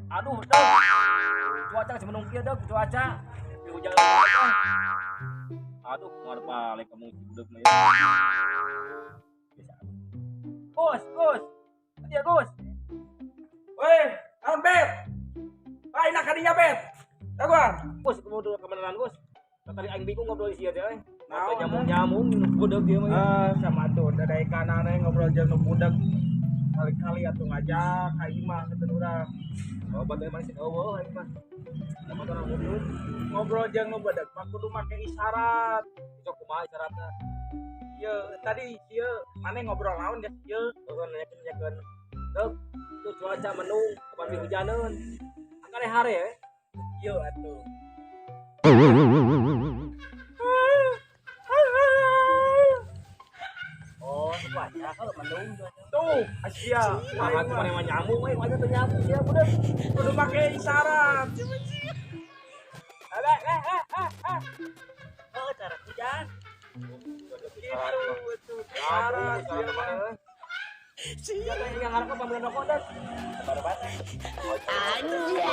Aduh, dog. Cuaca geus mendung kieu, dog, cuaca. Di hujan ah. Aduh, moal balik kamu si budak mah ya. Biasa. Gus, Gus. Dia Gus. Weh, naon Bet? Lain nak kadinya Bet. Daguan. Gus, kudu kebenaran Gus. Tadi aing bingung ngobrol di sia teh euy. Naon, nyamung-nyamung budak dia mah. Eh, sama tuh dadaekan aneh ngobrol jeung nu budak. Kali-kali atuh ngajak ka imah kitu urang. Oh, batur mah sih eueuh aing mah. Sama orang goblok. Ngobrol jeung nu budak mah kudu make isyarat. Sok kumaha isyaratna? Ieu tadi ieu maneh ngobrol naon geus ieu? Heeh, nanyakeun. Dog, itu cuaca mendung, kapan hujaneun. Akane hare we. Ieu atuh. Oh, cuaca kalau mendung cuaca. Tuh, asia. Wah, atuh maneh mah nyamung we, wajan teu nyamung sia budak. Kudu make isyarat. Eh, eh, eh, eh, eh. Oh, cara hujan. Gitu atuh. Isyarat ieu mah. Sia teh yang ngarep pameunan rokok, Dog. Baru-baru. Anjay.